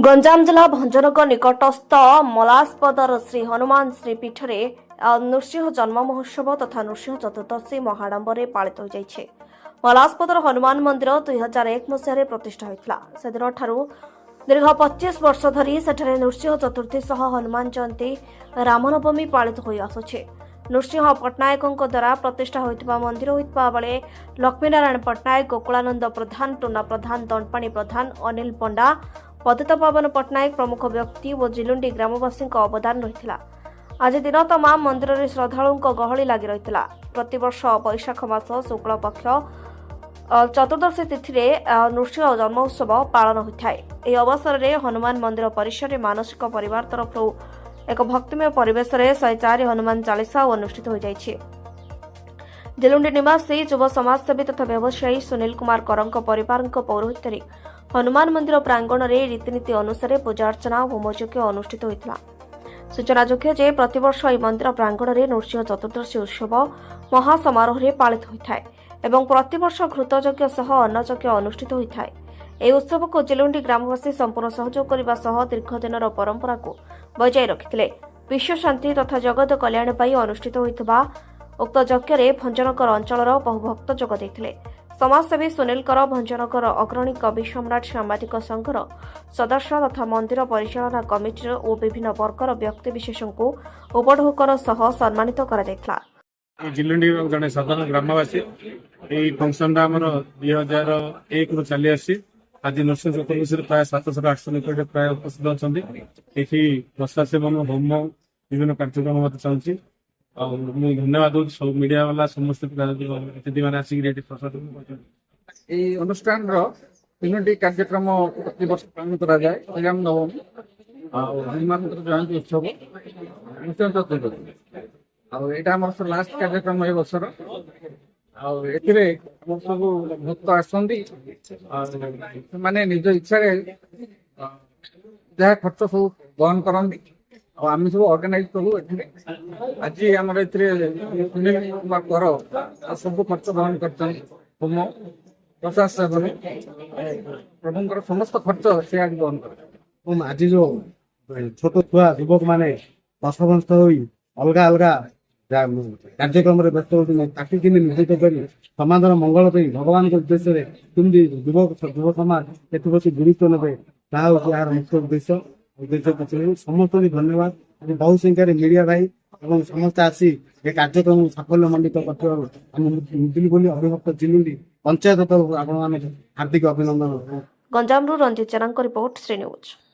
ଗଞ୍ଜାମ ଜିଲ୍ଲା ଭଞ୍ଜନଗର ନିକଟସ୍ଥ ମଲାସପଦର ଶ୍ରୀ ହନୁମାନ ଶ୍ରୀପୀଠରେ ନୃସିଂହ ଜନ୍ମ ମହୋତ୍ସବ ତଥା ନୃସିଂହ ଚତୁର୍ଦ୍ଦଶୀ ମହାଡମ୍ବରେ ପାଳିତ ହୋଇଯାଇଛି। ମଲାସପଦର ହନୁମାନ ମନ୍ଦିର 2001 ମସିହାରେ ପ୍ରତିଷ୍ଠା ହୋଇଥିଲା। ସେଦିନଠାରୁ ଦୀର୍ଘ 25 ବର୍ଷ ଧରି ସେଠାରେ ନୃସିଂହ ଚତୁର୍ଥୀ ସହ ହନୁମାନ ଜୟନ୍ତୀ, ରାମନବମୀ ପାଳିତ ହୋଇ ଆସୁଛି। ନୃସିଂହ ପଟ୍ଟନାୟକଙ୍କ ଦ୍ୱାରା ପ୍ରତିଷ୍ଠା ହୋଇଥିବା ମନ୍ଦିର ହୋଇଥିବା ବେଳେ ଲକ୍ଷ୍ମୀନାରାୟଣ ପଟ୍ଟନାୟକ, ଗୋକୁଳାନନ୍ଦ ପ୍ରଧାନ, ଟୁନା ପ୍ରଧାନ, ଦଣ୍ଡପାଣି ପ୍ରଧାନ, ଅନିଲ ପଣ୍ଡା, ପତିତପାବନ ପଟ୍ଟନାୟକ ପ୍ରମୁଖ ବ୍ୟକ୍ତି ଓ ଜିଲୁଣ୍ଡି ଗ୍ରାମବାସୀଙ୍କ ଅବଦାନ ରହିଥିଲା। ଆଜି ଦିନ ତମାମ ମନ୍ଦିରରେ ଶ୍ରଦ୍ଧାଳୁଙ୍କ ଗହଳି ଲାଗି ରହିଥିଲା। ପ୍ରତିବର୍ଷ ବୈଶାଖ ମାସ ଶୁକ୍ଳ ପକ୍ଷ ଚତୁର୍ଦ୍ଦଶୀ ତିଥିରେ ନୃସିଂହ ଜନ୍ମୋତ୍ସବ ପାଳନ ହୋଇଥାଏ। ଏହି ଅବସରରେ ହନୁମାନ ମନ୍ଦିର ପରିସରରେ ମାନସିକ ପରିବାର ତରଫରୁ ଏକ ଭକ୍ତିମୟ ପରିବେଶରେ 104 ହନୁମାନ ଚାଳିଶା ଅନୁଷ୍ଠିତ ହୋଇଯାଇଛି। ଜିଲୁଣ୍ଡି ନିବାସୀ ଯୁବ ସମାଜସେବୀ ତଥା ବ୍ୟବସାୟୀ ସୁନୀଲ କୁମାର କରଙ୍କ ପରିବାରଙ୍କ ପୌରୋହିତ୍ୟରେ ହନୁମାନ ମନ୍ଦିର ପ୍ରାଙ୍ଗଣରେ ରୀତିନୀତି ଅନୁସାରେ ପୂଜାର୍ଚ୍ଚନା ଓ ହୋମଯଜ୍ଞ ଅନୁଷ୍ଠିତ ହୋଇଥିଲା। ସୂଚନାଯୋଗ୍ୟ ଯେ ପ୍ରତିବର୍ଷ ଏହି ମନ୍ଦିର ପ୍ରାଙ୍ଗଣରେ ନୃସିଂହ ଚତୁର୍ଦ୍ଦଶୀ ଉତ୍ସବ ମହାସମାରୋହରେ ପାଳିତ ହୋଇଥାଏ ଏବଂ ପ୍ରତିବର୍ଷ ଘୃତଯଜ୍ଞ ସହ ଅନ୍ନଯଜ୍ଞ ଅନୁଷ୍ଠିତ ହୋଇଥାଏ। ଏହି ଉତ୍ସବକୁ ଜିଲୁଣ୍ଡି ଗ୍ରାମବାସୀ ସମ୍ପୂର୍ଣ୍ଣ ସହଯୋଗ କରିବା ସହ ଦୀର୍ଘ ଦିନର ପରମ୍ପରାକୁ ବଜାୟ ରଖିଥିଲେ। ବିଶ୍ୱ ଶାନ୍ତି ତଥା ଜଗତ କଲ୍ୟାଣ ପାଇଁ ଅନୁଷ୍ଠିତ ହୋଇଥିବା ଉକ୍ତ ଯଜ୍ଞରେ ଭଞ୍ଜନଗର ଅଞ୍ଚଳର ବହୁ ଭକ୍ତ ଯୋଗ ଦେଇଥିଲେ। ସମାଜସେବୀ ସୁନୀଲ କର, ଭଞ୍ଜନଗର ଅଗ୍ରଣୀ କବି ସମ୍ରାଟ ସାମ୍ବାଦିକ ସଂଘର ସଦସ୍ୟ ତଥା ମନ୍ଦିର ପରିଚାଳନା କମିଟିର ଓ ବିଭିନ୍ନ ବର୍ଗର ବ୍ୟକ୍ତିବିଶେଷଙ୍କୁ ଉପଢୌକନ ସହ ସମ୍ମାନିତ କରାଯାଇଥିଲା। ଜିଲୁଣ୍ଡି ଜଣେ ସାଧାରଣ ଗ୍ରାମବାସୀ। ଏଇ ଫଙ୍କସନ ଟା ଆମର 2001ରୁ ଚାଲି ଆସିଛି। ଆଜି ନୃସିଂହ ଚତୁର୍ଦ୍ଦଶୀରେ ପ୍ରାୟ 700 800 ଲୋକ ଏଠି ପ୍ରାୟ ଉପସ୍ଥିତ ଅଛନ୍ତି। ଏଠି ପ୍ରସାଦ ସେବନ, ହୋମ, ବିଭିନ୍ନ କାର୍ଯ୍ୟକ୍ରମ ମଧ୍ୟ ଚାଲୁଛି। ଆଉ ମୁଁ ଧନ୍ୟବାଦ ଦଉଛି ସବୁ ମିଡିଆ ବାଲା, ସମସ୍ତେ ଅତିଥି ମାନେ ଆସିକି ଏଠି ପ୍ରସାଦ ସେବନ କରୁଛନ୍ତି। ଏଇ ଅନୁଷ୍ଠାନର ତିନୋଟି କାର୍ଯ୍ୟକ୍ରମ ପ୍ରତିବର୍ଷ ପାଳନ କରାଯାଏ: ଶ୍ରୀରାମ ନବମୀ, ଆଉ ହନୁମାନଙ୍କର ଜୟନ୍ତୀ ଉତ୍ସବ, ନୃସିଂହ ଚତୁର୍ଦ୍ଦଶୀ। ଆଉ ଏଇଟା ଆମର ଲାଷ୍ଟ କାର୍ଯ୍ୟକ୍ରମ ଏ ବର୍ଷର। ଆଉ ଏଥିରେ ଆମର ସବୁ ଭକ୍ତ ଆସନ୍ତି ଆଉ ସେମାନେ ନିଜ ଇଚ୍ଛାରେ ଯାହା ଖର୍ଚ୍ଚ ସବୁ ବହନ କରନ୍ତି ଆଉ ଆମେ ସବୁ ଅର୍ଗାନାଇଜ କରୁ। ଏଥିରେ ଆଜି ଆମର ଏଥିରେ ସୁନୀଲ କୁମାର କର ଆଉ ସବୁ ଖର୍ଚ୍ଚ ବହନ କରିଛନ୍ତି। ହୋମ, ପ୍ରସାଦ ସେବନ, ପ୍ରଭୁଙ୍କର ସମସ୍ତ ଖର୍ଚ୍ଚ ସେ ଆଜି ବହନ କରେ। ଏବଂ ଆଜି ଯୋଉ ଛୋଟ ଛୁଆ ଯୁବକ ମାନେ ଦଶବଂଶ ହୋଇ ଅଲଗା ଅଲଗା କାର୍ଯ୍ୟକ୍ରମରେ ବ୍ୟସ୍ତ ହେଉଛନ୍ତି, ତାକୁ କେମିତି ନିୟୋଜିତ କରି ସମାଜର ମଙ୍ଗଳ ପାଇଁ ଭଗବାନଙ୍କ ଉଦ୍ଦେଶ୍ୟରେ କେମିତି ଯୁବ ସମାଜ ଏଥିପ୍ରତି ଗୁରୁତ୍ୱ ନେବେ, ତାହା ହେଉଛି ଏହାର ମୁଖ୍ୟ ଉଦ୍ଦେଶ୍ୟ। ଉଦ୍ଦେଶ୍ୟ ପଛରେ ସମସ୍ତଙ୍କୁ ଧନ୍ୟବାଦ। ଆଜି ବହୁ ସଂଖ୍ୟାରେ ମିଡିଆ ଭାଇ ଏବଂ ସମସ୍ତେ ଆସି ଏ କାର୍ଯ୍ୟକ୍ରମକୁ ସାଫଲ୍ୟ ମଣ୍ଡିତ କରିଥିବାରୁ ଆମ ମୁଦୁଲିପଲ୍ଲୀ ଅବିଭକ୍ତ ଜିଲୁଣ୍ଡି ପଞ୍ଚାୟତ ତରଫରୁ ଆପଣମାନଙ୍କୁ ହାର୍ଦ୍ଦିକ ଅଭିନନ୍ଦନ। ଗଞ୍ଜାମରୁ ରଞ୍ଜିତ ଜେନାଙ୍କ ରିପୋର୍ଟ, ଶ୍ରୀ ନ୍ୟୁଜ୍।